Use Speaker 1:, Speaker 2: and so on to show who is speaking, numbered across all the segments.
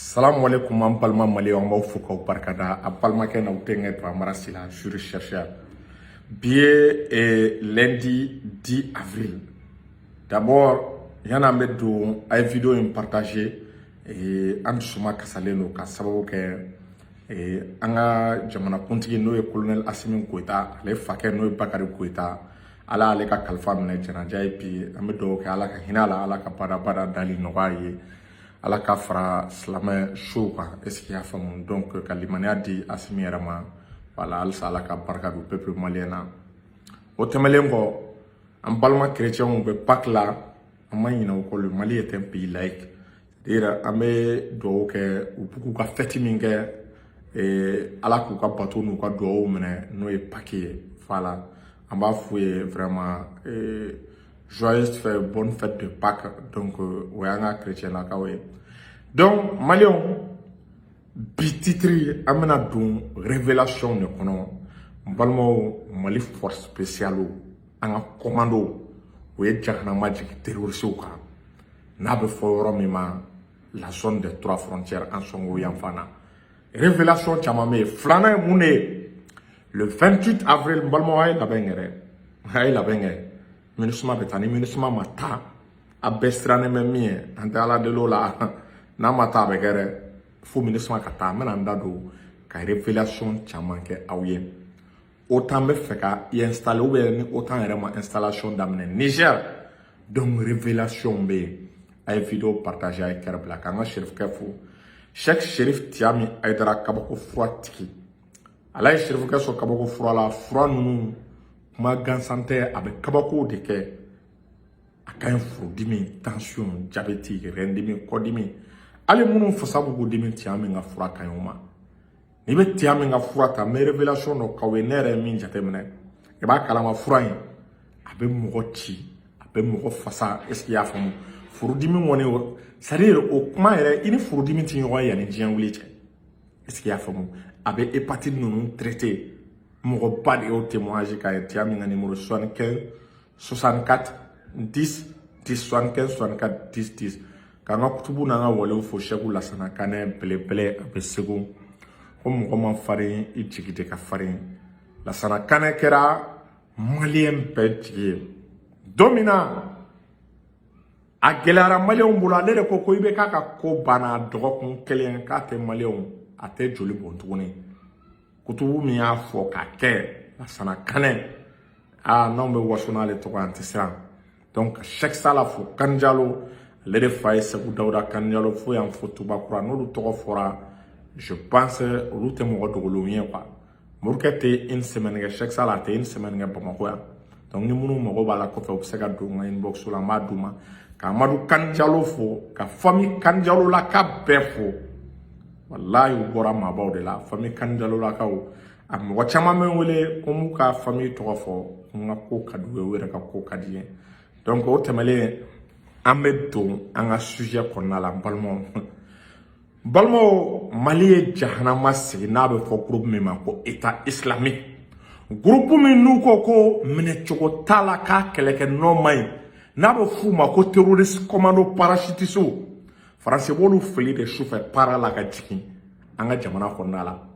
Speaker 1: Salamu alaikum, an balima maliyɛnw, an b'aw fo k'aw barikada. A balimakɛ n'aw denkɛ Bamara Sila, juriste chercheur. Bi ye lundi 10 avril. D'abord, yan'an bɛ don, a ye vidéo in partager. An dusuma kasalen don ka sababu kɛ an ka jamanakuntigi, n'o ye colonel Assimi Goïta, ale fakɛ, n'o ye Bakari Goïta, Ala y'ale ka kalifa minɛ janaja ye bi. An bɛ dugawu kɛ, Ala ka hinɛ a la, Ala ka badabada dali nɔgɔya ye, Ala ka fara silamɛ sow kan. Est ce que i y'a faamu? Donc ka limaniya di Assimi yɛrɛ ma. Voilà, halisa Ala ka barika don peuple malien na. O tɛmɛnen kɔ, an balima chrétiens bɛ Pâques la, an ma ɲinɛ o kɔ. Le Mali est un pays laïque, c'est-à-dire an bɛ dugawu kɛ u b'u ka fête min kɛ, Ala k'u ka bato n'u ka dugawu minɛ, n'o ye Pâques ye. Voilà, an b'a f'u ye vraiment joyeuse fête, bonne fête de Pâques. Donc o y'an ka chrétien lakaw ye. Donc maliyɛnw, bi titre, an bɛna don révélation de kɔnɔ. N balimaw, Mali force spéciale, an ka commando, o ye jahanama jigin terroristew kan, n'a bɛ fɔ yɔrɔ min ma la zone des trois frontières, an sɔngo yanfan na. Révélation caman bɛ yen. Filanan ye mun de ye? Le 28 avril, n balimaw, a ye labɛn kɛ dɛ, a ye labɛn kɛ. MINUSMA bɛ taa. Ni MINUSMA ma taa, a bɛɛ sirannen bɛ min ye, an tɛ Ala deli o la. N'a ma taa, a bɛ kɛ dɛ. Fo MINUSMA ka taa. N bɛna n da don ka révélation caman kɛ aw ye. OTAN bɛ fɛ ka installer, ou bien ni OTAN yɛrɛ ma installation daminɛ Niger. Donc révélation bɛ yen. A ye vidéo partager, a ye cœur bila k'an ka Serifukɛ fo, Cheikh Serif Tiyami Ayidara, kabako fura tigi. Ala ye Serifukɛ sɔn kabako fura la. Fura ninnu, kuma gansan tɛ, a bɛ kabakow de kɛ. A ka ɲi furudimi, tension, diabète, rɛndimi, kɔdimi, hali minnu fasa b'u dimi, tiɲɛ min ka fura ka ɲi o ma. N'i bɛ tiɲɛ min ka fura ta, n bɛ révélation dɔ k'aw ye. Ne yɛrɛ ye min jateminɛ, i b'a kalama, fura in a bɛ mɔgɔ ci, a bɛ mɔgɔ fasa. Est ce que i y'a faamu? Furudimi kɔni, c'est à dire o kuma yɛrɛ, i ni furudimi tɛ ɲɔgɔn ye yanni diɲɛ wuli cɛ. Est ce que i y'a faamu? A bɛ hépatite ninnu traité. Mɔgɔba de y'o témoignage k'a ye. Tiɲɛ min ka numéro 75 64 10 10, 75 64 10 10. K'an ka kutubu n'an ka walew fo, Sɛku Lasana Kanɛ belebele, a bɛ Segu. Ko mɔgɔ ma farin, i jigi de ka farin. Lasana Kanɛ kɛra maliyɛn bɛɛ jigi ye don min na a gɛlɛyara maliyɛnw bolo. Ale de ko ko i bɛ k'a ka ko banna dɔgɔkun kelen, k'a tɛ maliyɛnw, a tɛ joli bɔn tuguni. Kutubu min y'a fɔ k'a kɛ, Lasana Kanɛ, aa, n'anw bɛ waso n'ale tɔgɔ ye, an tɛ siran. Donc Cheikh Sala fo Kanjalo, ale de fa ye Segu Dawuda Kanjalo, fo yan fo Tubakura. N'olu tɔgɔ fɔra, je pense olu tɛ mɔgɔ dogolenw ye quoi. Morikɛ tɛ une semaine kɛ, Cheikh Sala a tɛ une semaine kɛ Bamakɔ yan. Donc ni minnu mago b'a la kɔfɛ, u bɛ se ka don n ka inbox la, n b'a d'u ma. Ka Amadu Kanjalo fo, ka famille Kanjalo la ka bɛɛ fo. Walahi, u bɔra maabaw de la, famille Kanjalo lakaw. A mɔgɔ caman bɛ n wele ko n b'u ka famille tɔgɔ fɔ, n ka ko ka d'u ye, u yɛrɛ ka ko ka di n ye. Donc o tɛmɛnen, an bɛ don an ka sujet kɔnɔna la. N balimaw, balimaw, Mali ye jahanama sigi, n'a bɛ fɔ groupe min ma ko État islamique, groupe min n'u ko ko minɛcogo t'a la, k'a kɛlɛkɛ nɔ man ɲi, n'a bɛ f'u ma ko terroriste commando parachutiste. Faransi b'olu fili de sufɛ para la ka jigin an ka jamana kɔnɔna la.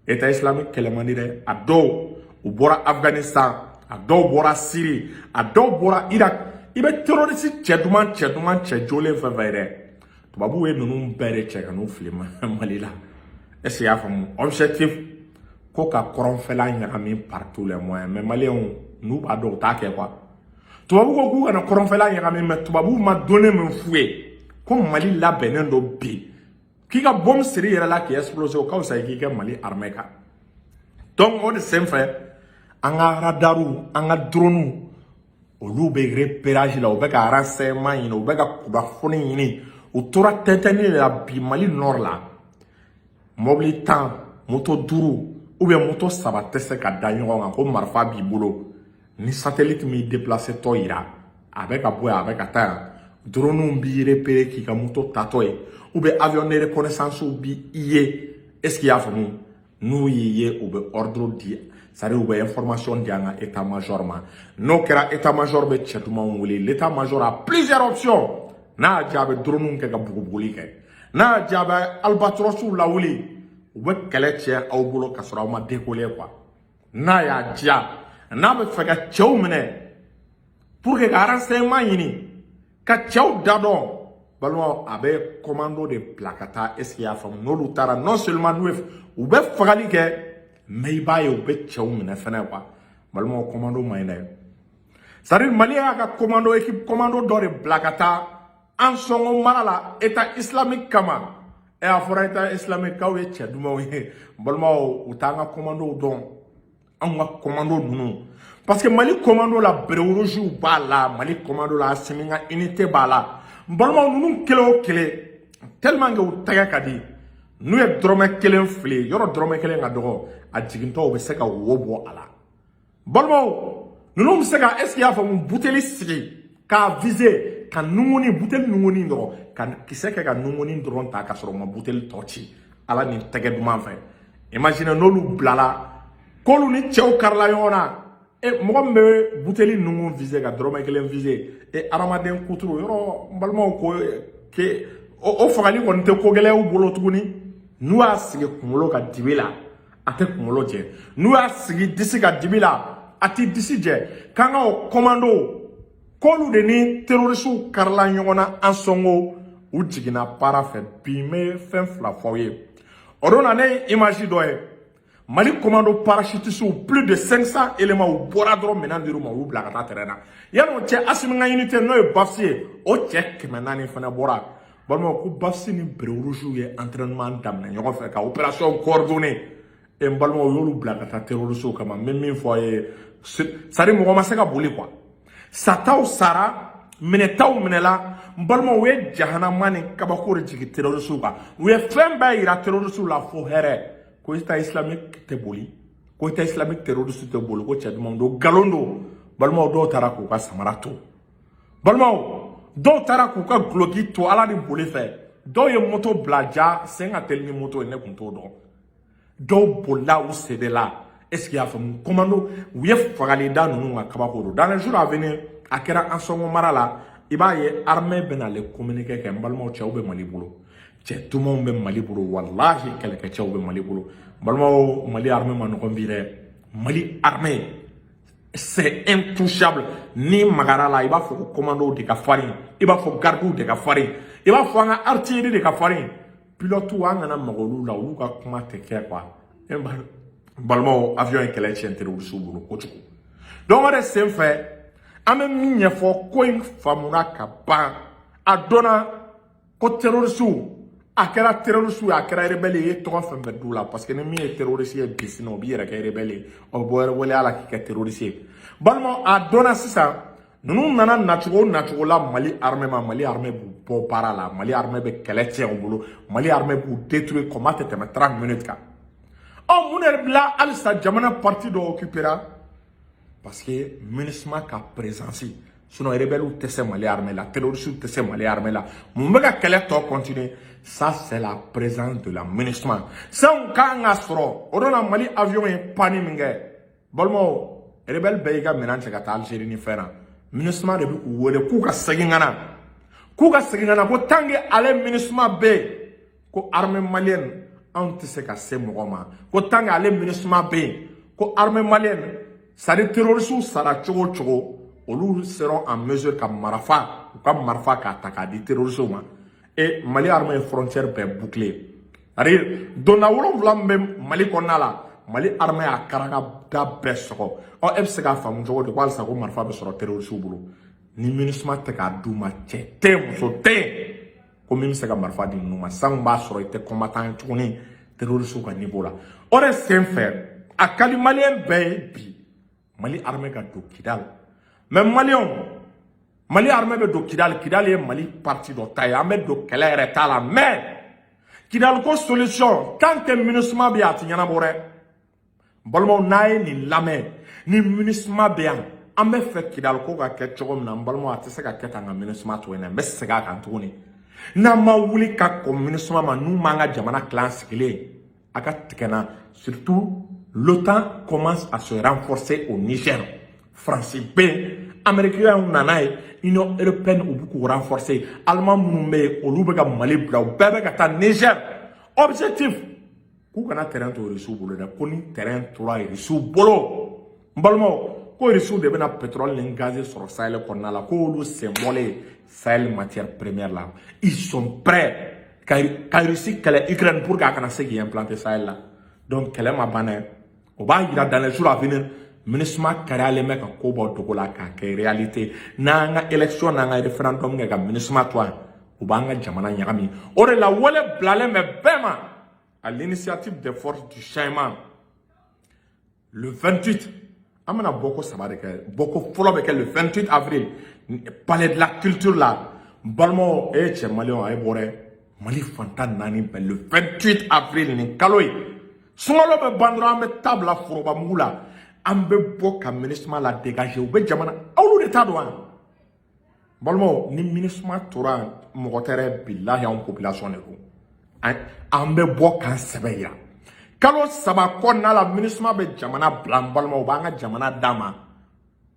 Speaker 1: État islamique kɛlɛ man di dɛ. A dɔw u bɔra Afghanistan, a dɔw bɔra Syrie, a dɔw bɔra Irak. I bɛ terroriste cɛ duman, cɛ duman, cɛ jolen fɛn fɛn ye dɛ, tubabuw ye ninnu bɛɛ de cɛ ka n'u fili Mali la. Est ce que i y'a faamu? Objectif ko ka kɔrɔnfɛla ɲagami par tous les moyens. Mais maliyɛnw n'u b'a dɔn, u t'a kɛ quoi. Tubabu ko k'u kana kɔrɔnfɛla ɲagami, mais tubabuw ma donné min f'u ye ko Mali labɛnnen don bi, k'i ka bombe siri i yɛrɛ la k'i exploser, o ka fisa i k'i kɛ Mali armée kan. Donc o de senfɛ, an ka radarw, an ka dronew, olu bɛ repérage la, u bɛ ka renseignement ɲini, u bɛ ka kunnafoni ɲini. U tora tɛntɛnni de la bi Mali nord la. Mobili 10, moto duuru ou bien moto saba tɛ se ka da ɲɔgɔn kan ko marifa b'i bolo. Ni satellite m'i déplacé tɔ yira, a bɛ ka bɔ yan, a bɛ ka taa yan, dronew b'i repérer k'i ka moto tatɔ ye, ou bien avion de reconnaissance b'i ye. Est ce que i y'a faamu? N'u y'i ye, u bɛ ordre di, c'est à dire u bɛ information di an ka état major ma. N'o kɛra, état major bɛ cɛ dumanw wele. L'état major a plusieurs options. N'a y'a diya, a bɛ drone kɛ ka bugubuguli kɛ. N'a y'a diya, a bɛ albatrosiw lawuli, u bɛ kɛlɛ tiɲɛ aw bolo ka sɔrɔ aw ma décoller quoi. N'a y'a diya, n'a bɛ fɛ ka cɛw minɛ pour que ka renseignement ɲini, ka cɛw da dɔn, balimaw, a bɛ commando de bila ka taa. Est ce que i y'a faamu? N'olu taara, non seulement n'u ye, u bɛ fagali kɛ, mais i b'a ye u bɛ cɛw minɛ fɛnɛ quoi. Balimaw, commando ma ɲi dɛ. C'est à dire, Mali y'a ka commando, équipe commando dɔ de bila ka taa Ansongo mara la État islamique kama. Ɛ, a fɔra État islamique k'aw ye cɛ dumanw ye. Balimaw, u t'an ka commando dɔn, anw ka commando ninnu, parce que Mali commando la, béret rouge b'a la, Mali commando la, Assimi ka unité b'a la. N balimaw, ninnu kelen o kelen, tellement que u tɛgɛ ka di, n'u ye dɔrɔmɛ kelen fili yɔrɔ, dɔrɔmɛ kelen ka dɔgɔ, a jigintɔ u bɛ se ka wo bɔ a la. Balimaw, ninnu bɛ se ka, est ce que i y'a faamu, buteli sigi k'a viser, ka nunguni, buteli nunguni dɔrɔn, ka kisɛ kɛ ka nunguni dɔrɔn ta, ka sɔrɔ u ma buteli tɔ ci. Ala ni tɛgɛ duman fɛ. Imagine n'olu bilala k'olu ni cɛw karila ɲɔgɔn na. E, mɔgɔ min bɛ buteli nungun viser, ka dɔrɔmɛ kelen viser, e, adamaden kuturu yɔrɔ, n balimaw, ko ke o fagali kɔni tɛ ko gɛlɛn y'u bolo tuguni. N'u y'a sigi kunkolo ka dibi la, a tɛ kunkolo jɛ. N'u y'a sigi disi ka dibi la, a tɛ disi jɛ. K'an ka o commando, k'olu de ni terroristew karila ɲɔgɔn na Ansongo, u jiginna para fɛ. Bi n bɛ fɛn fila fɔ aw ye. O don na, ne ye image dɔ ye, Mali commando parachutistew, plus de 500 éléments, u bɔra dɔrɔn, minɛn dir'u ma, u y'u bila ka taa terrain na. Yanni o cɛ, Assimi ka unité, n'o ye BAFS ye, o cɛ 400 fana bɔra. Balimaw, ko BAFS ni béret rouge ye entraînement daminɛ ɲɔgɔn fɛ ka opération coordonnée. E, n balimaw, u y'olu bila ka taa terroristew kama. N bɛ min fɔ aw ye, c'est à dire, mɔgɔ ma se ka boli quoi. Sataw sara, minɛtaw minɛla. N balimaw, u ye jahanama ni kabako de jigin terroristew kan. U ye fɛn bɛɛ yira terroristew la fo hɛrɛ, ko État islamique tɛ boli, ko État islamique terroriste tɛ boli, ko cɛ dumanw don. Nkalon don. Balimaw, dɔw taara k'u ka samara to. Balimaw, dɔw taara k'u ka guloki to Ala ni boli fɛ. Dɔw ye moto bila ja, sen ka teli ni moto ye, ne tun t'o dɔn. Dɔw bolila u sen de la. Est ce que i y'a faamu? Commando, u ye fagali da ninnu ka kabako don. Dans les jours à venir, a kɛra Ansongo mara la, i b'a ye armée bɛ n'ale communiqué kɛ. N balimaw, cɛw bɛ Mali bolo, cɛ dumanw bɛ Mali bolo, walahi, kɛlɛkɛcɛw bɛ Mali bolo. N balimaw, Mali armée ma nɔgɔn bi dɛ. Mali armée, c'est intouchable. Ni magara la, i b'a fɔ ko commando de ka farin, i b'a fɔ gardiw de ka farin, i b'a fɔ an ka artillerie de ka farin. Pilote, an kana maga olu la, olu ka kuma tɛ kɛ quoi. E balimaw, avion ye kɛlɛ tiɲɛ terroriste bolo kojugu. Donc o de sen fɛ, an bɛ min ɲɛfɔ, ko in faamuna ka ban, a dɔnna ko terroriste, a kɛra terroriste ye, a kɛra rebelle ye, i ye tɔgɔ fɛn fɛn d'u la, parce que ni min ye terroriste ye bi, sini o b'i yɛrɛ kɛ rebelle ye, o bɛ bɔ rebelle la k'i kɛ terroriste ye. Balimaw, a dɔnna sisan, ninnu nana nacogo o nacogo la Mali armée ma, Mali armée b'u bɔ baara la, Mali armée bɛ kɛlɛ tiɲɛ u bolo, Mali armée b'u détruire, combat tɛ tɛmɛ 30 minutes kan. Ɔ, mun de bila halisa jamana partie dɔ occupera? Parce que MINUSMA ka présence. Sinon rebelle tɛ se Mali armée la, terroriste tɛ se Mali armée la. Mun bɛ ka kɛlɛ tɔ continuer? Ça, c'est la présence de la MINUSMA. Sanw kan ka sɔrɔ o don na, Mali avion ye panne min kɛ, balimaw, rebelle bɛɛ y'i ka minɛn cɛ ka taa Algérie ni fɛn na. MINUSMA de bɛ k'u wele k'u ka segin ka na, k'u ka segin ka na, ko tant que ale MINUSMA bɛ yen, ko armée malienne, anw tɛ se ka se mɔgɔ ma, ko tant que ale MINUSMA bɛ yen, ko armée malienne, c'est à dire, terroristes sara cogo o cogo, olu seront en mesure ka marifa, u ka marifa k'a ta k'a di terroristes ma. Et Mali armée ye frontière bɛɛ bouclée, c'est à dire donda 7 min bɛ Mali kɔnɔna la, Mali armée y'a karaka da bɛɛ sɔgɔ. Ɔ, e bɛ se k'a faamu cogo di ko halisa ko marifa bɛ sɔrɔ terroristes bolo ni MINUSMA tɛ k'a d'u ma? Cɛ tɛ yen, muso tɛ yen ko min bɛ se ka marifa di ninnu ma. San b'a sɔrɔ i tɛ combattant ye tuguni terroristes ka niveau la. O de sen fɛ, a ka di maliyɛn bɛɛ ye bi, Mali armée ka don Kidal. Mais maliyɛnw, Mali armée bɛ don Kidal, Kidal ye Mali partie dɔ ta ye, an bɛ don kɛlɛ yɛrɛ t'a la, mais Kidal ko solution, tant que MINUSMA bɛ yen, a tɛ ɲɛnabɔ dɛ. Balimaw, n'a ye nin lamɛn, ni MINUSMA bɛ yan, an bɛ fɛ Kidal ko ka kɛ cogo min na, n balimaw, a tɛ se ka kɛ tan ka MINUSMA to yen dɛ. N bɛ segin a kan tuguni, n'an ma wuli ka kɔn MINUSMA ma, n'u m'an ka jamana tilan sigilen, a ka tigɛ na. Surtout, l'OTAN commence à se renforcer au Niger. France bɛ yen, Américains nana ye, Union européenne, u bɛ k'u renforcer. Allemand minnu bɛ yen, olu bɛ ka Mali bila, u bɛɛ bɛ ka taa Niger. Objectif, k'u kana terrain to Rusiw bolo dɛ. Ko ni terrain tora Rusiw bolo, n balimaw, ko Rusiw de bɛna pétrole ni gaz sɔrɔ Sahel kɔnɔna la, k'olu sen bɔlen Sahel matière première la. Ils sont prêts ka Russie kɛlɛ Ukraine pour que a kana se k'i implanter Sahel la. Donc kɛlɛ ma ban dɛ. O b'a yira, dans les jours à venir, MINUSMA kariyalen bɛ ka ko bɔ dogo la k'a kɛ réalité. N'an ka élection, n'an ka référendum kɛ ka MINUSMA to yan, u b'an ka jamana ɲagami. O de la, wele bilalen bɛ bɛɛ ma, à l'initiative des forces du changement, le 28, an bɛna bɔko saba de kɛ. Bɔko fɔlɔ bɛ kɛ le 28 avril, Palais de la Culture la. N balimaw, e ye cɛ maliyɛnw, a ye bɔ dɛ. Mali fantan naani bɛɛ, le 28 avril nin kalo ye, sunkalo bɛ ban dɔrɔn, an bɛ taa bila forobamugu la, an bɛ bɔ ka MINUSMA la dégager. U bɛ jamana, olu de ta don wa. Balimaw, ni MINUSMA tora yan, mɔgɔ tɛ dɛ, bilahi, anw population de don. An bɛ bɔ k'an sɛbɛ yira. Kalo 3 kɔnɔna la, MINUSMA bɛ jamana bila. N balimaw, u b'an ka jamana d'a ma.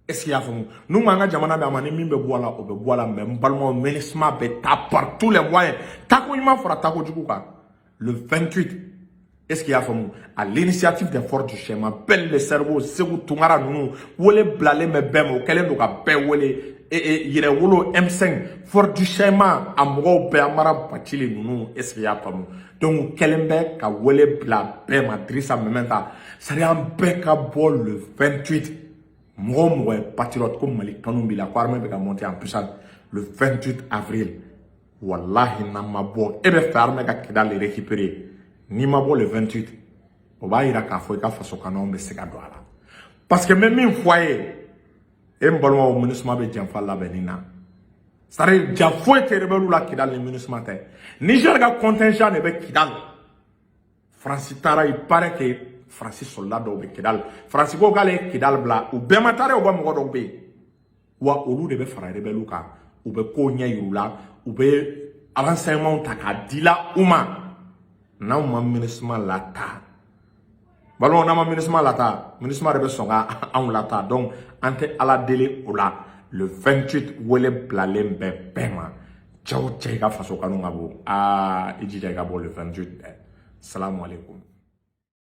Speaker 1: Est ce que i y'a faamu? N'u m'an ka jamana d'a ma, ni min bɛ bɔ a la, o bɛ bɔ a la. Mais n balimaw, MINUSMA bɛ taa par tous les moyens. Tako ɲuman fara tako jugu kan, le 28. Est ce que i y'a faamu? À l'initiative des forces du changement, Ben le cerveau, Segu Tunkara ninnu, wele bilalen bɛ bɛɛ ma. O kɛlen don ka bɛɛ wele. Yɛrɛwolo, M5, force du changement, a mɔgɔw bɛɛ, Amara Bacili ninnu. Est ce que i y'a faamu? Donc u kɛlen bɛ ka wele bila bɛɛ ma. Dirisa Mɛmɛta, c'est à dire an bɛɛ ka bɔ le 28. Mɔgɔ o mɔgɔ ye patriote, ko Mali kanu b'i la, ko armée bɛ ka monter en puissance, le 28 avril, wallahi, n'an ma bɔ, e bɛ fɛ armée ka Kidali récupérer, n'i ma bɔ le 28, o b'a yira k'a fɔ i ka faso kanu bɛ se ka don a la. Parce que n bɛ min fɔ a ye, e n balimaw, MINUSMA bɛ janfa labɛnni na. C'est à dire ja foyi tɛ rebelle la Kidali ni MINUSMA tɛ. Niger ka contingent de bɛ Kidali. Faransi taara, il paraît que Faransi soldat dɔw bɛ Kidali. Faransi ko k'ale ye Kidali bila, u bɛɛ ma taa dɛ, u ka mɔgɔ dɔw bɛ yen wa, olu de bɛ fara rebelle kan, u bɛ kow ɲɛ yir'u la, u bɛ renseignement ta k'a di la u ma. N'anw ma MINUSMA lataa, balimaw, n'an ma MINUSMA lataa, MINUSMA de bɛ sɔn ka anw lataa. Donc an tɛ Ala deli o la. Le 28, wele bilalen bɛ bɛɛ ma. Cɛw, cɛ, i ka faso kanu ka bon, aa, i jija i ka bɔ le 28 dɛ. Salamu aleykum.